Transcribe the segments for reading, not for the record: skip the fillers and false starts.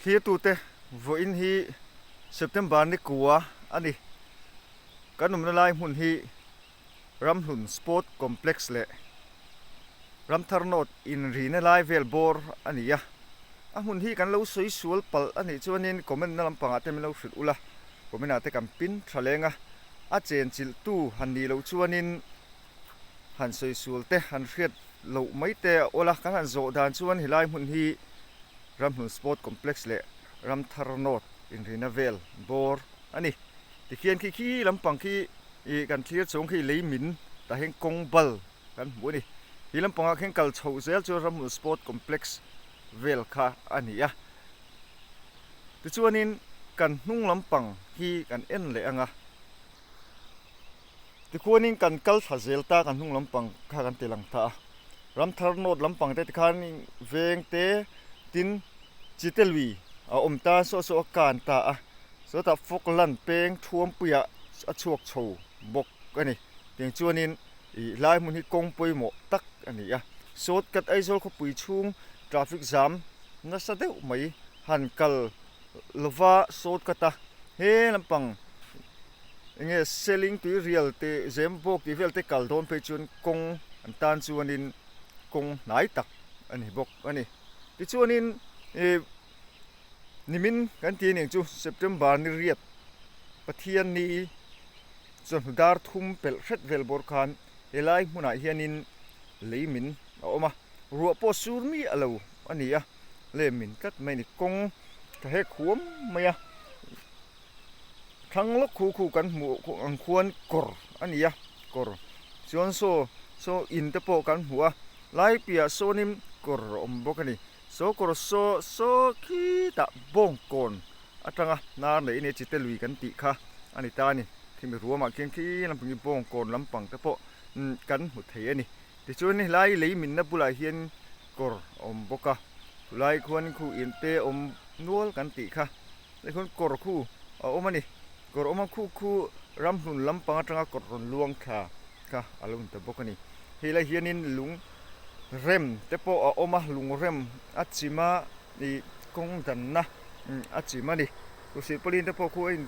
Thirtute vawiin hi September ni kua a ni. Kan awmna lai hmun hi Ramhlun Sport Complex leh Ramthar North inrina lai vel bawr a ni a. A hmun hi kan lo sawi sual palh a nih chuanin comment na lampangah te min lo hrilh ula, comment ah te kan pin tha leng a. A chenchilhtu han nih loh chuanin han sawi sual te han hriat loh mai te a awl a, kan han zawh dan chuan helai hmun hi Ramhlun Sport Complex leh Ramthar North inrina vel bawr a ni. Tikhian khi khi lampang khi ih kan thlir chhung khi lei min tah hian kawng bal kan hmu a ni. He lampangah khian kal chhoh zel chuan Ramhlun Sport Complex vel kha a ni a. Tichuanin kan hnung lampang hi kan en leh ang a. Tikhuanin kan kal thla zel ta kan hnung lampang kha kan ti lang ta a, Ramthar North lampang te tikhan veng te tin Chite lui a awm ta saw saw a kan ta a, sawtah Falkland peng thuampuiah a chhuak chho bawk a ni. Tiang chuanin ih lai hmun hi kawng pawimawh tak a ni a, shortcut Aizawl khawpui chhung traffic jam nasa deuh mai han kal lova shortcut a he lampang enge selling tui rial te zem bawk tih vel te kal dawn phei chuan kawng an tan chuanin kawng hnai tak a ni bawk a ni tichuanin ih nimin kan tih anih chu September ni riat Pathian ni chawhnu dar thum pelh hret vel bawr khan helai hmunah hianin lei min a awm a ruah pawh sur miah lo a ni a lem min tlat mai a ni kawng tha hek huam mai a. Thlang lawk khu khu kan hmuh ang khuan kawr a ni a, kawr chuan saw saw in te pawh kan hmu a, lai piahah sawnin kawr a awm bawk a ni. Saw kawr saw saw khitah bawngkawn atanga hnar nei a nia chite lui kan tih kha a ni ta a ni. Khimi ruamah khian khi lampang hi bawngkawn lampang te pawh kan hmu thei a ni. Tichuan helai lei minna bulah hian kawr a awm bawk a, chulai khuan khu in te awm nual kan tih kha. Tikhuan kawr khu a awm a ni. Kawr awm a khu khu ramhlun lampang atanga kawr rawn luang thla kha a lo ni ta bawk a ni. Hei lai hianin lung rem te pawh a awm a, lung rem a chim a ih kawng danna a chim a ni. Kawhsih pawlin te pawh khu a in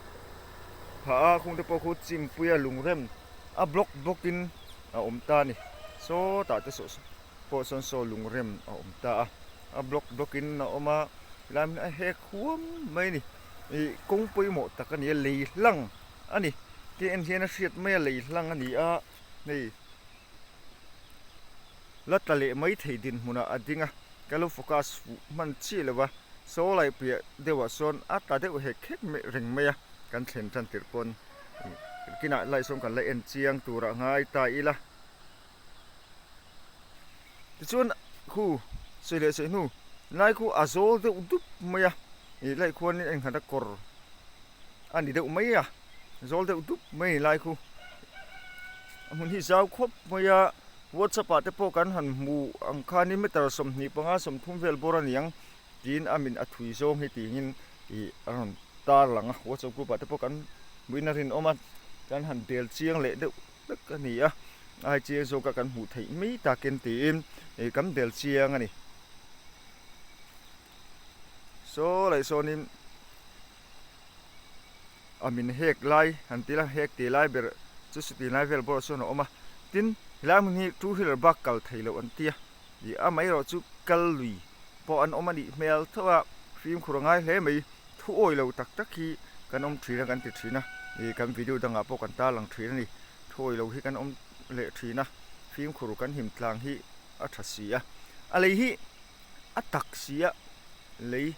phah a, khung te pawh khu chimpuia lung rem a block bawk in a awm ta a ni. Sawtah te saw pawh sawn saw lung rem a awm ta a, a block block in a awm a. Helai hmun hi a hek huam mai a ni ih kawng pawimawh tak a ni a lei hlang a ni tih en hian a hriat mai a lei hlang a ni a hei la tla leh mai thei dinhmunah a ding a ka lo focus fuh hman chiah lo va saw lai piah deuhah sawn a tla deuh hek hek reng mai a kan thlen tan tirh pawn kinah lai sawn kan la en chiang turah ngai ta ila. Tichuan khu sawi leh sawi hnu lai khu a zawl deuh dup mai a ih lai khuanin a innghat a kawr a ni deuh mai a zawl deuh dup mai a ni lai khu a hmun hi zau khawp mai a whatsapp ah te pawh kan han hmu ang khanin meter 25 30 vel bawr a ni ang tiin a min a thui zawng hi tiin ih a rawn tar lang a whatsapp group ah te pawh kan hmuhin a rinawm a kan han bel chiang leh deuh vek a ni a ai chiang zawk a kan hmuh theih mai takin tiin ih kan bel chiang a ni saw leh sawnin a min hek lai han tih la hek tih lai ber chu chuti lai vel bawrah chuan a awm a tin helai hmun hi two wheeler bak kal thei loh an ti a ih amaherawh chu kal lui pawh an awm a nih hmel tho a fimkhur a ngai hle mai thu awi lo tak tak hi kan awm thin a kan ti thin a ih kan video dangah pawh kan tarlang thin a ni thu awi lo hi kan awm leh thin a fimkhur kan him tlang hi a tha si a a lei hi a tak si a lei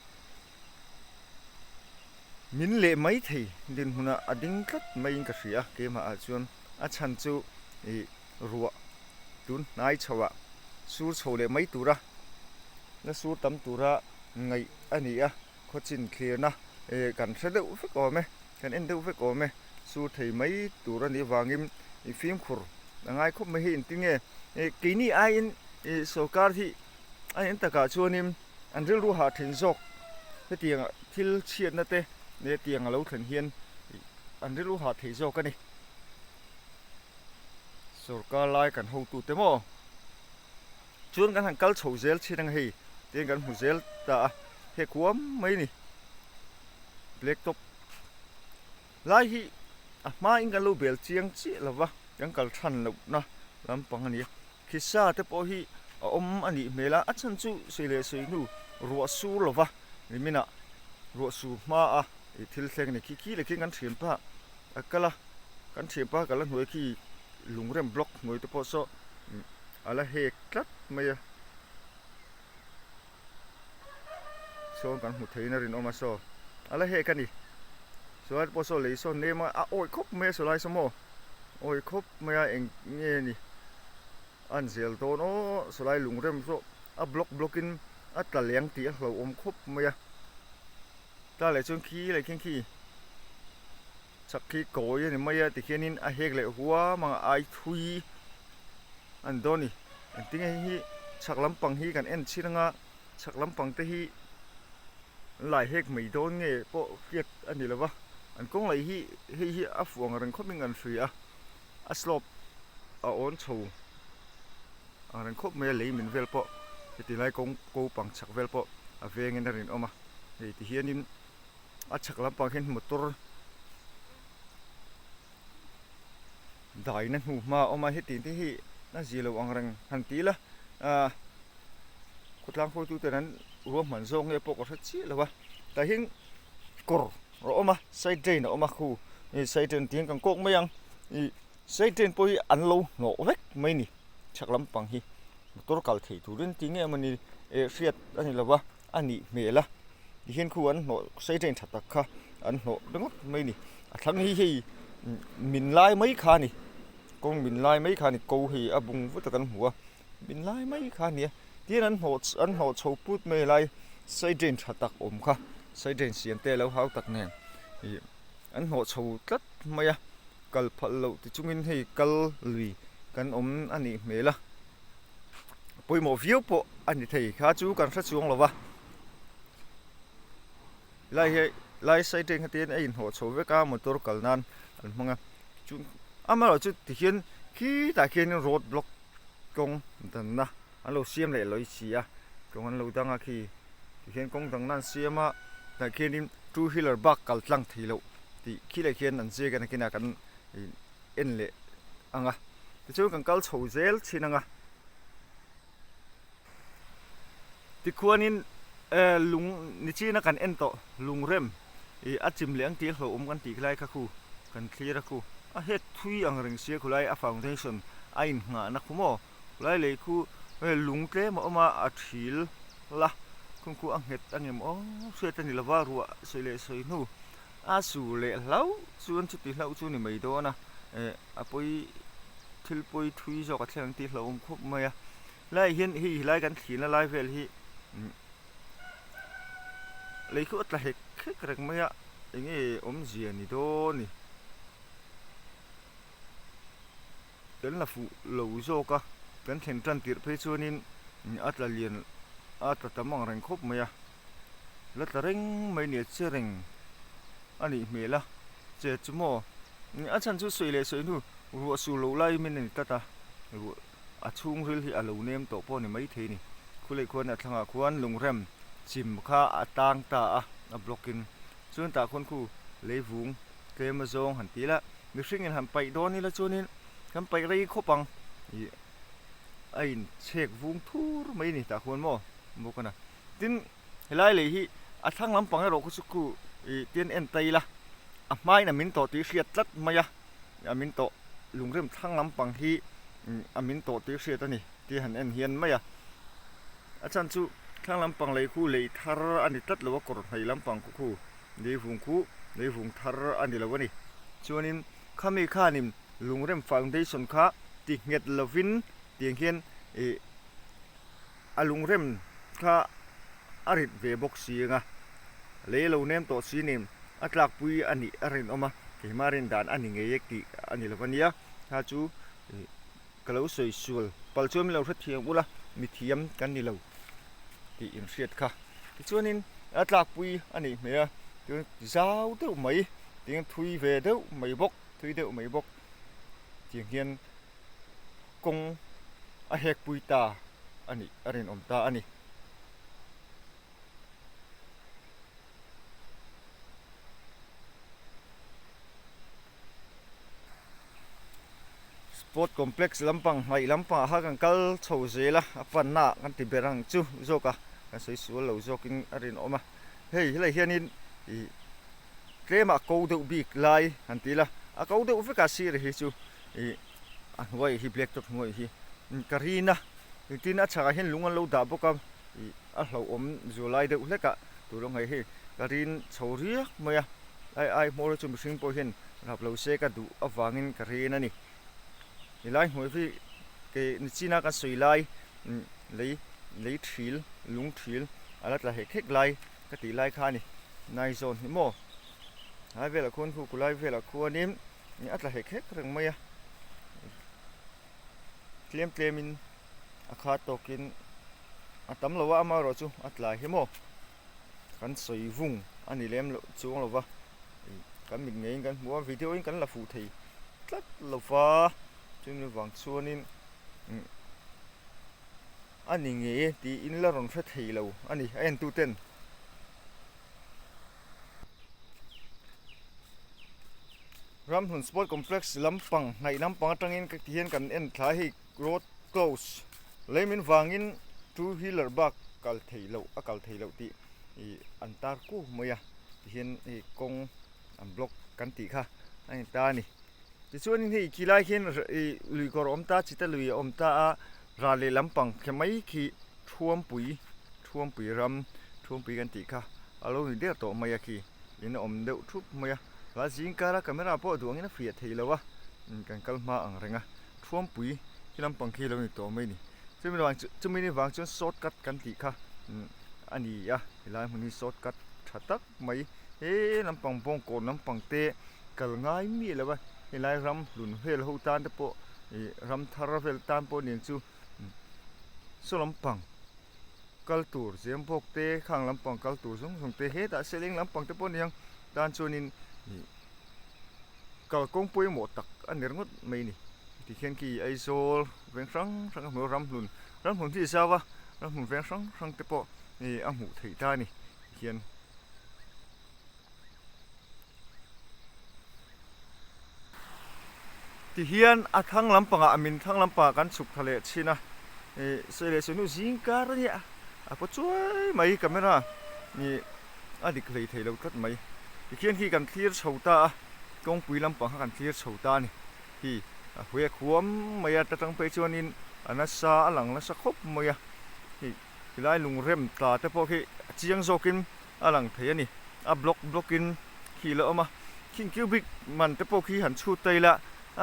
min leh mai thei dinhmunah a ding tlat maiin ka hria a keimah ah chuan a chhan chu ih ruah tun hnai chho ah sur chho leh mai tura la sur tam tura ngaih a ni a khawchin thlirna eh kan hre deuh vek awm e kan en deuh vek awm e sur thei mai tur a nih avangin ih fimkhur a ngai khawp mai hi engtin nge eh keini aiin ih sorkar hi a en takah chuanin an rilru hah thin zawk hetiang thil chhiatna te leh tiang a lo thlen hian ih an rilru hah thei zawk a ni. Sorkar lai kan hotute maw? Chuan kan han kal chho zel chin ang hei tiin kan hmu zel ta a, he kuam mai a ni. Black top lai hi a hmain kan lo bel chiang chiah lo va, kan kal than lohna lampang a ni a. Khisa te pawh hi a awm a nih hmel a, a chhan chu sei leh sei hnu ruah sur lo va, niminah ruah sur hma a ih thil thleng a ni. Khi khi leh khian kan thianpa a kal a, kan thianpa kal a hnuai khi lungrem block hnuai te pawh saw a la hek tlat mai a. Sawn kan hmu theiin a rinawm a saw a la hek a ni chuan pawh saw lei sawn nem a a awih khawp mai a saw lai saw maw awih khawp mai a eng nge ni a an zel dawn aw saw lai lungrem saw a block block in a tla leng tih a hlauhawm khawp mai a tla leh chuan khi leh khian khi chak khi kawi a ni mai a tikhianin a hek leh huam ang a ai thui a ni dawn a ni engtin nge hei hi chhak lampang hi kan en chhin anga chhak lampang te hi an lai hek mai dawn nge pawh hriat a ni lo va an kawng lei hi hei hi a fuh ang reng khawp in kan hria a a slope a awn chho ang reng khawp mai a lei min vel pawh heti lai kawng ko pang chhak vel pawh a vengin a rinawm a hei ti hianin. A chhak lampang hian motor daina hnu hma a awm a heti te hi a zia lo ang reng han ti ila ahh khawtlang hruaitu ten an ruahman zawk nge pawh ka hre chiah lo a tah hian kawr a awm a side drain a awm a khu side drain tih hian kan kawk mai ang ih side drain pawh hi an lo hnawh vek mai a ni chhak lampang hi motor kal thei turin tih nge mawni eh hriat a ni lo va. a nih hmel a tihian khu an hnawh sei chen tha tak kha an hnawh ringawt mai a ni a thlang hi hei min lai mai kha a ni kawng min lai mai kha a ni ko hei a bung vut a kan hmu a min lai mai kha a ni a tin an hnawh an hnawh chho put mai lai sei chen tha tak awm kha sei chen siam te alo hau tak nen ih an hnawh chho tlat mai a kal phalh loh ti chungin hei kal lui kan awm a nih hmel a. Pawimawh viau pawh a ni thei kha chu kan hre chuang lo va lai hi lai side te kha tin a inhnawh chho vek a motor kal nan an hmang a chu amaherawh chu tikhian khitah khianin road block kawng danna an lo siam leh lawi si a kawng an lo dang a khi tikhian kawng dangna an siam a tah khianin two wheeler bak kal tlang thei loh tih khi leh khian an ziak a nakinah kan en leh ang a tichuan kan kal chho zel thin ang a tikhuanin eh lung ni china kan en tawh lungrem ih a chim leh ang tih a hlauhawm kan tih lai kha khu kan thlir a khu a het thui ang reng sia khulai a foundation a innghahna khu maw khulai lei khu lung tlem a awm a a thil la khung khu a nghet ang em aw hriat a ni lova ruah sawi leh sawi hnu. A sur leh hlauh chuan chuti hlauh chu ni mai dawn a, eh a pawi thil pawi thui zawk a thleng ang tih hlauhawm khawp mai a. Helaiah hian hei helai kan thlirna lai vel hi lei khu a tla hek hek reng mai a, eng nge awmzia ni dawn ni. Kan la fuh lo zawk a, kan thlen tan tirh phei chuanin a tla lian a tla tam ang reng khawp mai a. La tla reng mai nia che reng a nih hmel a, che chu maw a chhan chu sawi leh sawi hnu ruah sur loh lai min a ni tlat a, ruah a chhungril hi a lo nem tawh pawh a ni maithei a ni. Khulei khuan a thlangah khuan lungrem chim kha a tang ta a, a block in chuan tah khuan khu leivung tlem a zawng han ti ila mihringin han paih dawn ila chuanin kan paih rei khawp ang ih a inchhek vung thur mai a ni tah khuan maw bawk a na. Tin, helai lei hi a thlang lampang erawh khu chu khu ih tian en ta ila a hmain a min tawh tih hriat tlat mai a, a min tawh lungrem thlang lampang hi a min tawh tih hriat a ni tih han en hian mai a. A chhan chu thlang lampang lei khu lei thar a ni tlat lo a, kawr hmei lampang khu khu leivung khu leivung thar a ni lo a ni. Chuanin khami khanin lungrem foundation kha ti nghet lovin tiang hian ih. A lungrem kha a rit ve bawk si ang a, lei lo nem tawh si nen a tlakpui a nih a rinawm a, keimah rin dan a ni ngei e tih a ni lo a nia, kha chu ka lo sawi sual pal chuan min lo hrethiam ula mithiam kan ni lo tih inhriat kha. Tichuanin a tlakpui a nih hmel a, chuan zau deuh mai tiang thui ve deuh mai bawk thui deuh mai bawk tiang hian. Kawng a hek pui ta a nih a rinawm ta a ni. Sport complex lampang hnaih lampangah kha kan kal chho zel a, a panna ah kan ti ber ang chu zawk a, kan sawi sual lo zawkin a rinawm a. Hei helai hianin ih tlema a ko deuh bik lai han ti ila, a ko deuh vek a sir hi chu ih a hnuai hi black top hnuai hi ka rin a, tin a chhakah hian lung an lo dah bawk a ih a hlauhawm zual lai deuh hlek a tur ang hei hei ka rin chho riak mai a ai ai hmawr hi chu mihring pawh hian rap lo se ka duh avangin ka rin a ni helai hnuai hi ke nichina kan sawi lai lei lei thil lung thil a la tla hek hek lai ka tih lai kha a ni nai zawn hi maw helai velah khuan khu kulai velah khuanin a tla hek hek reng mai a tlem tlemin a khat tawkin a tam lo a amaherawh chu a tlai hi maw kan sawi vung a ni lem loh chuang lo va kan mit ngeiin kan hmu a video in kan la fuh thei tlat lo va chumi vang chuanin a ni ngei e tiin la rawn hre thei lo a ni a entu ten. Ramhlun Sport Complex lampang hnaih lampang atangin ka ti hian kan en thla hei road close lei min vangin two wheeler bak kal theih loh a kal theih loh tih ih an tar kuau mai a tihian hei kawng an block kan tih kha a ni ta a ni tichuanin hei khi lai khian ih lui kawr a awm ta chita lui a awm ta a ral leh lampang khe mai khi thuampui thuampui ram thuampui kan tih kha a lo ni der tawh mai a khi. In a awm deuh thup mai a, ral zing kara camera pawh duh angin a fiah thei lo a, kan kal hma ang reng a, thuampui khi lampang khi lo ni tawh mai a ni. Chumi vang chu chumi ni vang chuan short cut kan tih kha a ni a, helai hmun hi short cut tha tak mai he lampang bawngkawn lampang te kal ngai miah lo a, helai ram hlun vel ho tan te pawh ih ram thar vel tan pawh nen chu saw lampang. Kal tur zem bawk te khang lampang kal tur zawng zawng te hetah seleng lampang te pawh aniang tan chuanin ih kalkawng pawimawh tak a ni ringawt mai a ni tikhian khi Aizawl veng hrang hrang a hmu a ramhlun ramhlun hi a zau a ramhlun veng hrang hrang te pawh ih a hmuh theih ta a ni tikhian. Tihian a thlang lampangah a min thlang lampangah kan chhuk thla leh chhin a, ih sawi leh sawi hnu zing kar a nia a paw chuai mai camera ih a dik hlei thei lo tlat mai. Tikhian khi kan thlir chho ta a, kawngpui lampang kha kan thlir chho ta a ni. Khi a hue khuam mai a, ta tang phei chuanin a nasa a lang nasa khawp mai a, hei tilai lungrem tla te pawh khi a chiang zawkin a lang thei a ni. A block block in khi la awm a, khing cubic man te pawh khi han chhut ta ila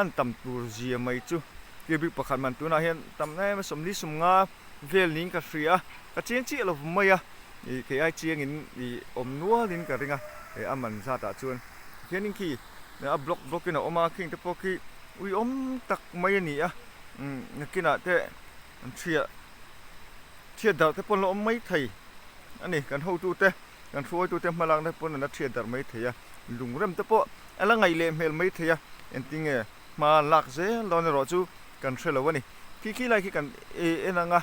an tam tur zia mai chu. Cubic pakhat man tunah hian tam em a 40 sawmnga vel niin ka hria a, ka chiang chiah lo mai a, ih kei ai chiang in ih awm nual in ka ring a, eh a man zat ah chuan khianin khi a block block in a awm a, khing te pawh khi uiawm tak mai a ni a, umm nakinah te an thiah thiat darh te pawh an la awm mai thei. A ni, kan hotute, kan hruaitute hmalakna pawn an la thiat darh mai thei a, lungrem te pawh a la ngaih leh hmel mai thei a, engtinge hma an lak zel dawn erawh chu kan hre lo a ni. Khi khi lai khi kan en ang a,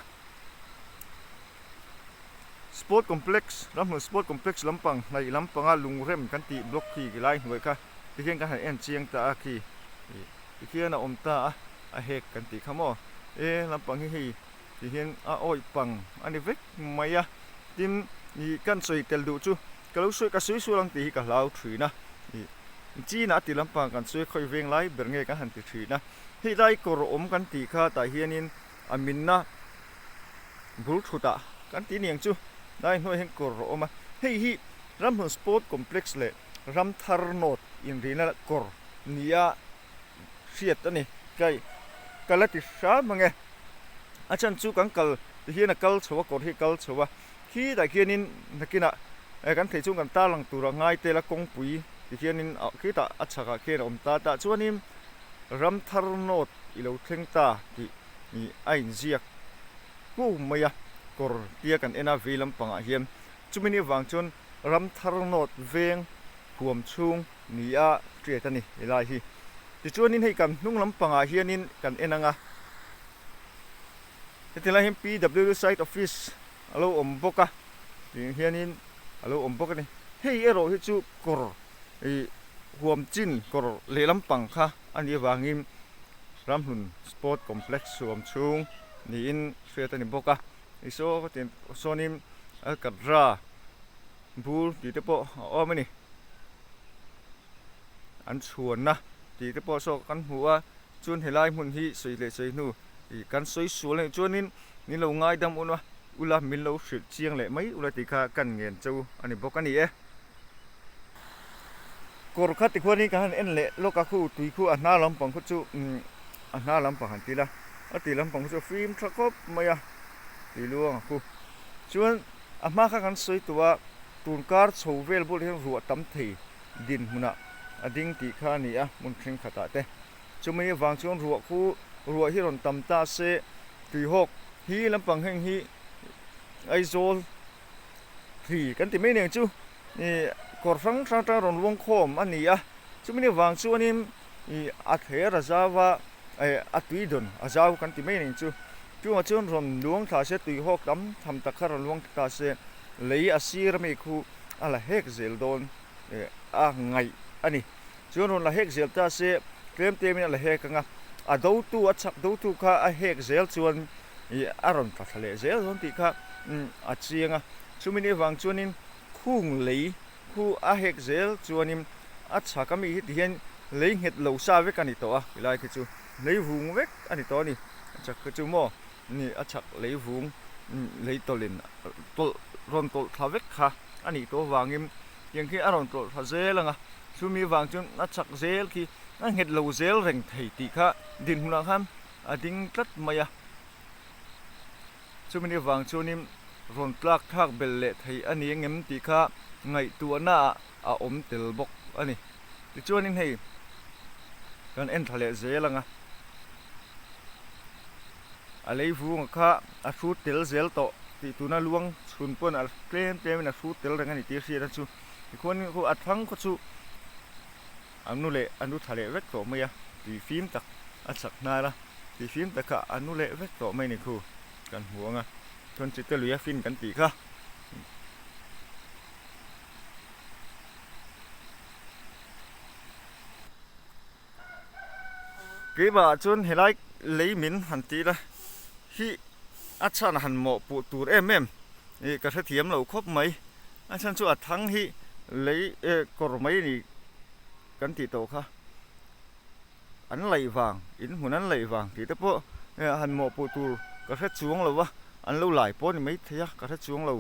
Sport Complex, Ramhlun Sport Complex lampang hnaih lampanga lungrem kan tih block khi lai hnuai kha tikhian kan han en chiang ta a khi tikhian a awm ta a, a hek kan tih kha maw? E lampang hi hei Ti hian a awih pang a ni vek mai a, tin ih kan sawi tel duh chu ka lo sawi ka sawi sual ang tih hi ka hlau thin a, ih chinah a ti lampang kan sawi khawi veng lai ber nge kan han ti thin a, hei lai kawr awm kan tih kha tah hianin a minna bul thutah kan ti niang chu lai hnuaiah hian kawr a awm a, hei hi Ramhlun Sport Complex leh Ramthar North inrihna kawr nia hriat a ni. Kai ka la ti hram ang e. A chhan chu kan kal ti hian a kal chho a, kawr hi a kal chho a. Khitah khianin nakinah kan thei chung kan tarlang tur a ngai tel a kawngpui ti hianin khitah a chhakah khian a awm ta. Tah chuanin Ramthar North i lo thleng ta tih a inziak kuau mai a, kawr tia kan en a vei lampangah hian. Chumi ni avang chuan Ramthar North veng huam chhung ni a hriat a ni helai hi. Tichuanin hei kan hnung lampangah hianin kan en ang a, heti lai hian PWD site office a lo awm bawk a, tih hianin a lo awm bawk a ni. Hei erawh hi chu kawr ih huam chin kawr leh lampang kha a nih avangin. Ramhlun Sport Complex huam chhung niin hriat a ni bawk a. Saw sawnin Alcatra bur tih te pawh a awm a ni. An chhuanna tih te pawh saw kan hmu a, chuan helai hmun hi sawi leh sawi hnu ih kan sawi sual anih chuanin min lo ngaidam un a, ula min lo hrilh chiang leh mai ula tih kha kan ngen cho a ni bawk a ni e. Kawr kha tikhuanin kan han en leh lawk a, khu tui khu a hna lampang khu chu umm a hna lampang han ti la, a tih lampang khu chu a fim tha khawp mai a tui luang a khu. Chuan a hma kha kan sawi tawh a, tun kar chho vel bulah hian ruah tam thei dinhmunah a ding tih kha a ni a, hmun thenkhatah te. Chumi avang chuan ruah khu ruah hi rawn tam ta se, tuihawk hi lampang heng hi Aizawl Hri kan ti mai nen chu ih kawr hrang hrang atanga rawn luang khawm a ni a, chumi avang chuanin ih a thler a zau a, eh a tui dawn a zau kan ti mai nen chu chungah chuan rawn luang thla se tui hawk tam tham tak kha rawn luang ta se lei a sir ami khu a la hek zel dawn eh a ngaih a ni. Chuan rawn la hek zel ta se tlem tlemin a la hek ang a, a dotu a chhak dotu kha a hek zel chuan ih a rawn tla thla leh zel dawn tih kha a chiang a. Chumi ni avang chuanin khung lei khu a hek zel chuanin a chhak ami hi tihian lei nghet lo sa vek a ni tawh a, helai khi chu lei vung vek a ni tawh a ni. A chhak kha chu maw ni a chhak lei vung lei tawlhin tawlh rawn tawlh thla vek kha a nih tawh avangin tiang khi a rawn tawlh thla zel ang a, chumi avang chuan a chhak zel khi a nghet lo zel reng thei tih kha dinhmunah khan a ding tlat mai a, chumi avang chuanin rawn tlak thlak belh leh thei a ni engem tih kha ngaihtuahna ah a awm tel bawk a ni. Tichuanin hei kan en thla leh zel ang a, a lei vunga kha a hrut tel zel tawh tih tuna luang chhun pawn a tlem tlemin a hrut tel reng a ni tih a hriat a chu. Tikhuanin khu a thlang khaw chu A nu leh a nu tha leh vek tawh mai a, tui fim tak a chak hnal a, tui fim tak kha a nu leh vek tawh mai ni khu kan hmu ang a, chuan chite lui a fin kan tih kha. Keimah chuan helai lei min han ti la hi a chhan han mawhpuh tur em em ih ka hrethiam lo khawp mai. A chhan chu a thang hi lei eh kawr mai ni kan tih tawh kha an laih vang in hmun an laih vang tih te pawh han mawhpuh tur ka hre chuang lo va an lo lai pawh a ni maithei a ka hre chuang lo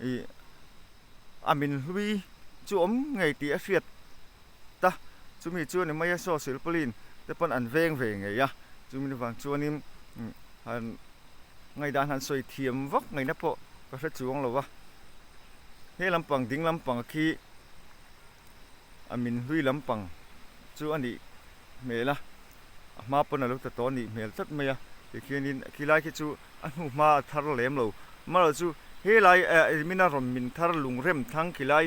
ih a min hlui chu awm ngei tih a hriat ta chumi chu a ni mai a saw silpaulin te pawn an veng ve ngei a chumi avang chuanin han Ngaihdan han sawi thiam vak ngaihna pawh ka hre chuang lo va, he lampang ding lampang khi a min hlui lampang chu a nih hmel a, a hma pawn a lo ta tawh a nih hmel tlat mai a, tikhianin khilai khi chu a hnu hma a thar lem lo, amaherawhchu chu helai eh mina rawn min thar lungrem thlang khilai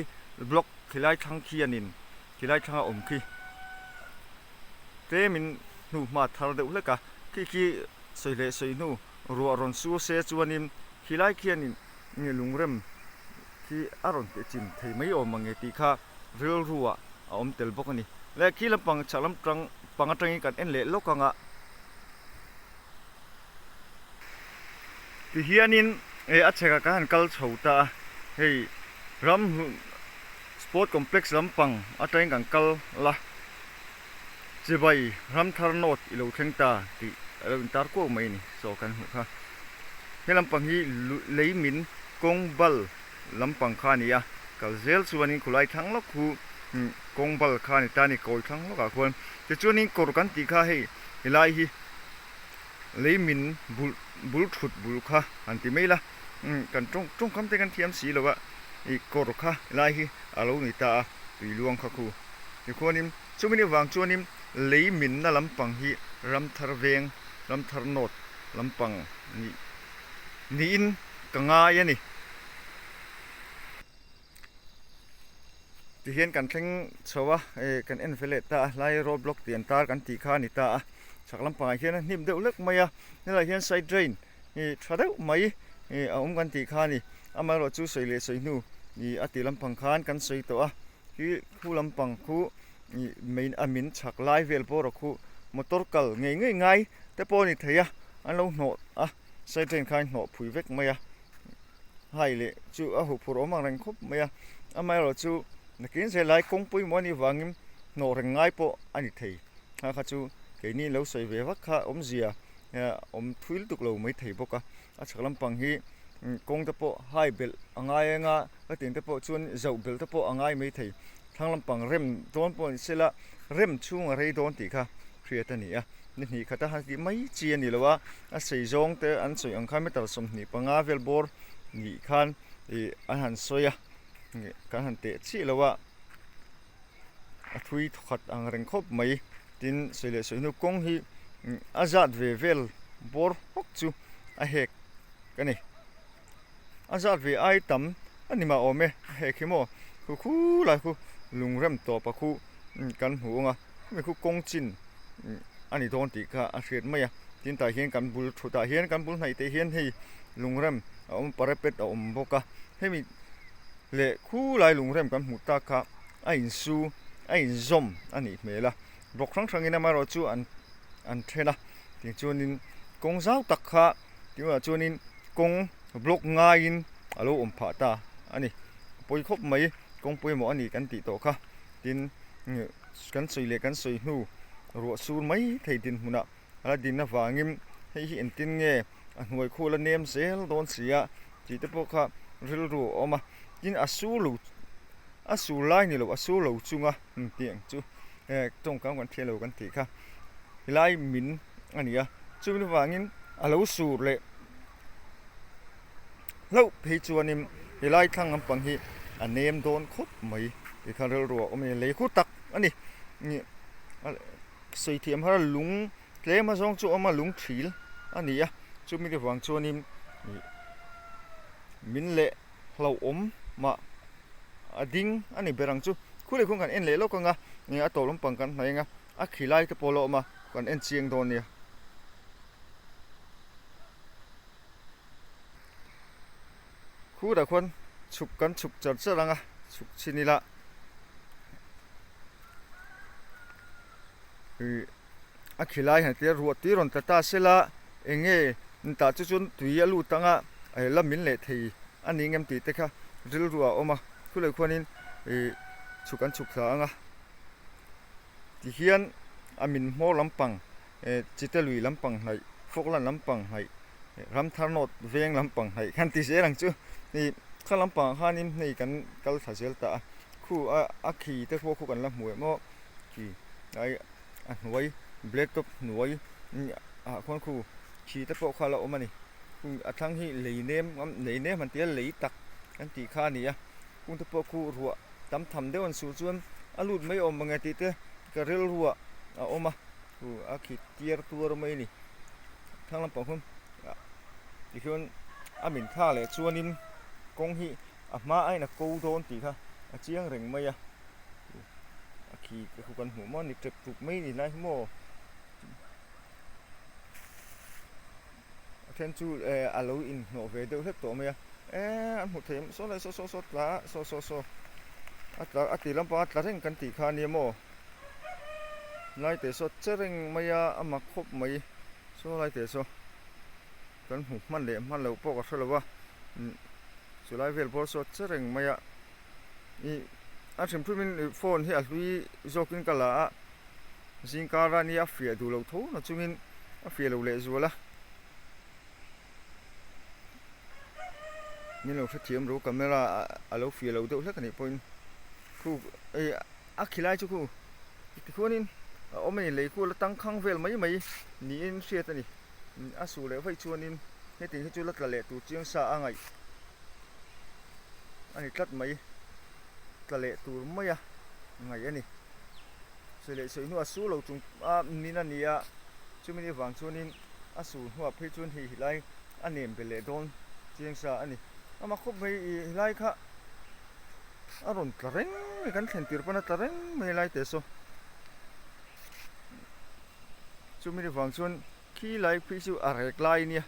block khilai thlang khianin khilai thlanga awm khi tlemin hnu hma thar deuh hlek a, khi khi. Sawi leh sawi hnu ruah rawn sur se chuanin khilai khianin nge lungrem khi a rawn teh chin thei mai awm ang nge tih kha rilruah a awm tel bawk a ni. Leh khi lampang chhak lam tang pang atangin kan en leh lawk ang a. Tihianin eh a chhekah kan han kal chho ta a, hei ram sport complex lampang atangin kan kal la. Chibai Ramthar North i lo thleng ta tih a lo intar kuau mai a ni saw kan hmuh kha. He lampang hi lei min kawng bal lampang kha a ni a, kal zel chuanin khulai thlang lawk khu kawng bal kha a ni ta a ni kawi thlang lawkah khuan. Tichuanin kawr kan tih kha hei helai hi lei min bul bul thut bul kha han ti mai la kan tawng tawngkam te kan thiam si lo a ih kawr kha helai hi a lo ni ta a tui luang kha khu. Tikhuanin chumi avang chuanin lei minna lampang hi Ramthar veng, Ramthar North lampang nih niin ka ngai a ni. Tihian kan thleng chho a, eh kan en ve leh ta a, hlai road block tih an tar kan tih kha a ni ta a, chhak lampangah hian a hnim deuh hlek mai a, helaiah hian side drain ih tha deuh mai ih a awm kan tih kha a ni. Amaherawhchu sawi leh sawi hnu ih a tih lampang khan kan sawi tawh a. Khi khu lampang khu ih main a min chhak lai vel bawr a khu motor kal ngei ngei ngai te pawh a ni thei a an lo hnawh a side drain khan hnawh phui vek mai a hai leh chu a huphurh awm ang reng khawp mai a amaherawh chu nakin zel lai kawng pawimawh a nih vangin hnawh reng ngai pawh a ni thei kha kha chu keini lo sawi ve vak kha awmzia awm thui lutuk lo mai thei bawk a a chhak lampang hi kawng te pawh hai belh a ngai anga ka tin te pawh chuan zoh belh te pawh a ngai mai thei thlang lampang rem dawn pawh ni sela rem chhung a rei dawn tih kha hriat a ni a ni hnih khat a han tih mai chi a ni lo a a sei zawng te an sawi ang khan meter 25 vel bawr nih khan ih an han sawi a kan han teh chiah lo a a thui thawkhat ang reng khawp mai tin sawi leh sawi hnu kawng hi a zat ve vel bawr hawk chu a hek a ni a zat ve ai tam a ni mah awm e a hek hi maw khu khu lai khu lung rem tawp a khu kan hmu ang a khumi khu kawng chin a ni dawn tih kha a hriat mai a tin tah hian kan bul thut ah hian kan bul hnaih te hian hei lung rem a awm parapet a awm bawk a hemi leh khulai lungrem kan hmuh tak kha a insu a inzawm a nih hmel a block hrang hrangin amaherawh chu an an then a tichuanin kawng zau tak kha tunah chuanin kawng block ngaiin a lo awm phah ta a ni pawi khawp mai kawng pawimawh a ni kan tih tawh kha tin kan sawi leh kan sawi hnu ruah sur mai thei dinhmunah a la din avangin hei hi engtin nge a hnuai khu la nem zel dawn si a tih te pawh kha rilru a awm a tin a sur lo a sur lai ni lo a sur lo chunga tih ang chu tawngkam kan thiam lo kan tih kha helai min a ni a chumi avangin a lo sur leh hlauh phei chuanin helai thlang lampang hi a nem dawn khawp mai tih kha rilru a awm a ni lei khu tak a ni. Sawi thiam har a lung tlem a zawng chu a awm a lung thil a ni a chumi te vang chuanin ih min leh hlauhawm mah a ding a ni ber ang chu khu leh khuan kan en leh lawk ang a eng a tawp lampang kan hnaih ang a a khi lai te pawh a la awm a kan en chiang dawn nia. Khurah khuan chhuk kan chhuk char char ang a chhuk chhin ila ih a khi lai han tia ruah tui rawn tla ta sela eng nge tah chu chuan tui a lut ang a la min leh thei a ni ngem tih te kha rilru ah a awm a khulai khuanin ih chhuk an chhuk thla ang a tihian a min hmawr lampang Chite lui lampang hnaih, Falkland lampang hnaih, Ramthar North veng lampang hnaih khan ti zel ang chu. Hei kha lampangah khanin hei kan kal thla zel ta a, khu a a khi te pawh khu kan la hmu em aw, khi ai a hnuai black top hnuai ah khuan khu khi te pawh kha a la awm a ni. Khu a thlang hi lei nem lei nem han ti a lei tak kan tih kha a ni a, kung te pawh khu ruah tam tham deuh an suh chuan a lut mai awm ang e tih te ka rilruah a awm a. Chu a khi tiar tuar mai a ni thlang lampang hun tihian a min thla leh chuanin kawng hi a hma aiin a ko dawn tih kha a chiang reng mai a a khi te khu kan hmuh maw ni tep tuk mai ni lai hi maw a then chu eh a lo inhnawh ve deuh hlek tawh mai a eh an hmuh theih saw lai saw saw saw tla saw saw saw a tla a ti lampang a tla reng kan tih kha ania maw. Lai teh saw che reng mai a a mak khawp mai saw lai teh saw kan hmu hman leh hman loh pawh ka hre lo a chu lai vel pawh saw che reng mai a ih a hrim hrim in ih phone hi a hlui zawk in ka la a zingkar a nia a fiah duh loh tho na chungin a fiah loh leh zual a ni lo hrethiam ru camera a lo fiah lo deuh hlek a nih pawhin khu ih. A khilai chu khu tikhuanin a awm a ni, lei khu la tangkhang vel mai mai niin hriat a ni. A suh leh vaih chuanin hetiang hi chu la tla leh tur chiang sa a ngaih a ni tlat mai, tla leh tur mai a ngaih a ni. Sawi leh sawi hnuah su lo chung a min a ni a, chumi ni vang chuanin a su hnuah phei chuan hei helai a nem belh leh dawn chiang sa a ni. Amah khawp mai ih helai kha. A rawn tla reng mai kan thlen tir pawn a tla reng mai lai teh saw chumi ni vang chuan khi lai phei chu a rek lai ania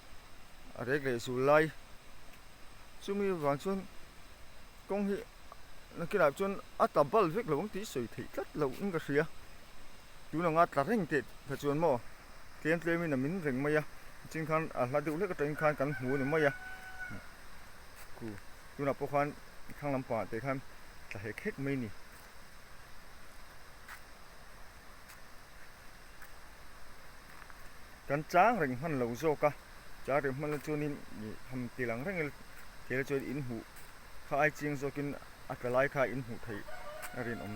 a rek leh zul lai chumi vang chuan kawng hi nakinah chuan a ta bal vek lo ang tih sawi theih tlat loh in ka hria. Tun anga tla reng teh kha chuan maw tlem tlem in a min reng mai a, chin khan a hla deuh hlek atangin khan kan hmu a ni mai a, ku tunah pawh khan thlang lampangah te khan tla hek hek mai a ni. Kan chang reng hman lo zawk a, chang reng hman lo chuanin ih ham ti lang reng ila thil chuan in hmuh kha ai chiang zawkin a tla lai kha in hmuh theih a rinawm.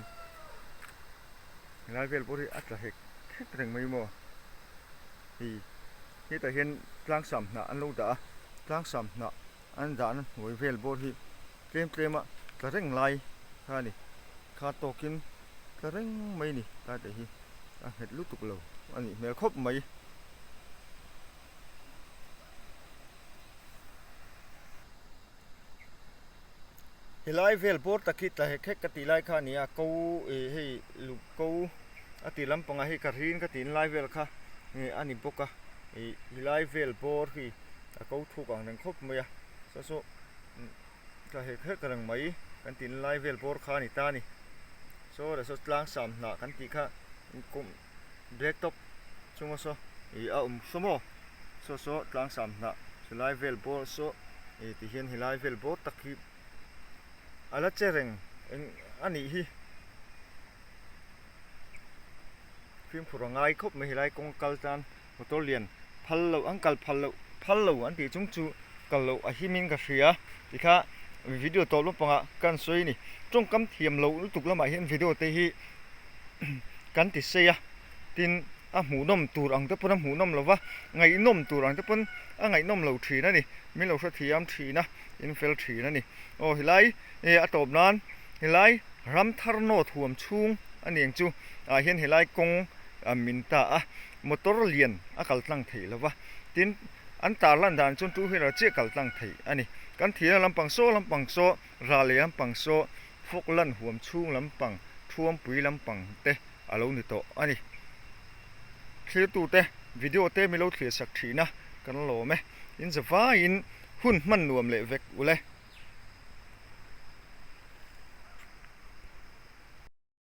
Helai vel pawh hi a tla hek hek reng mai maw? Hei hetah hian tlangsam hnah an lo dah a, tlangsam hnah an dahna hnuai vel bawr hi tlem tlem a tla reng lai kha a ni. Kha tawkin tla reng mai a ni tlai te hi a nghet lutuk lo a nih hmel khawp mai. Helai vel bawr tak hi tla hek hek ka tih lai kha a ni a, ko ih hei luk ko a tih lampangah hei ka rin ka tih lai vel kha a ni bawk a, ih helai vel bawr hi a ko thuk ang reng khawp mai a, saw saw tla hek hek reng mai kan tih lai vel bawr kha a ni ta a ni, saw leh saw tlang sam hnah kan tih kha black top chunga saw ih a awm saw maw saw saw tlang sam hnah helai vel bawr saw ih ti hian helai vel bawr tak hi a la che reng eng a nih hi fimkhur a ngai khawp mai helai kawng kal tan motor lian phal loh an kal phal loh phal lo an tih chung chu kal loh a him in ka hria tikha video tawp lampangah ka han sawi a ni tawngkam thiam loh lutuk lamah hian video te hi kan ti sei a tin a hmuhnawm tur ang te pawn a hmuhnawm lo va ngaihnawm tur ang te pawn a ngaihnawm lo thin a ni min lo hrethiam thin a in fel thin a ni aw helai eh a tawp nan helai ram thar nawt huam chhung a ni ang chu ah hian helai kawng a min ta a motor lian a kal tlang theih lo va tin an tar lan dan chuan two wheeler chiah kal tlang theih a ni kan thihna lampang saw lampang saw ral leh lampang saw fawk lan huam chhung lampang thuampui lampang te a lo ni tawh a ni. Thlirtute video te mi lo thlir sak thin a, kan lawm e. In zavaiin hun hman nuam leh vek ule.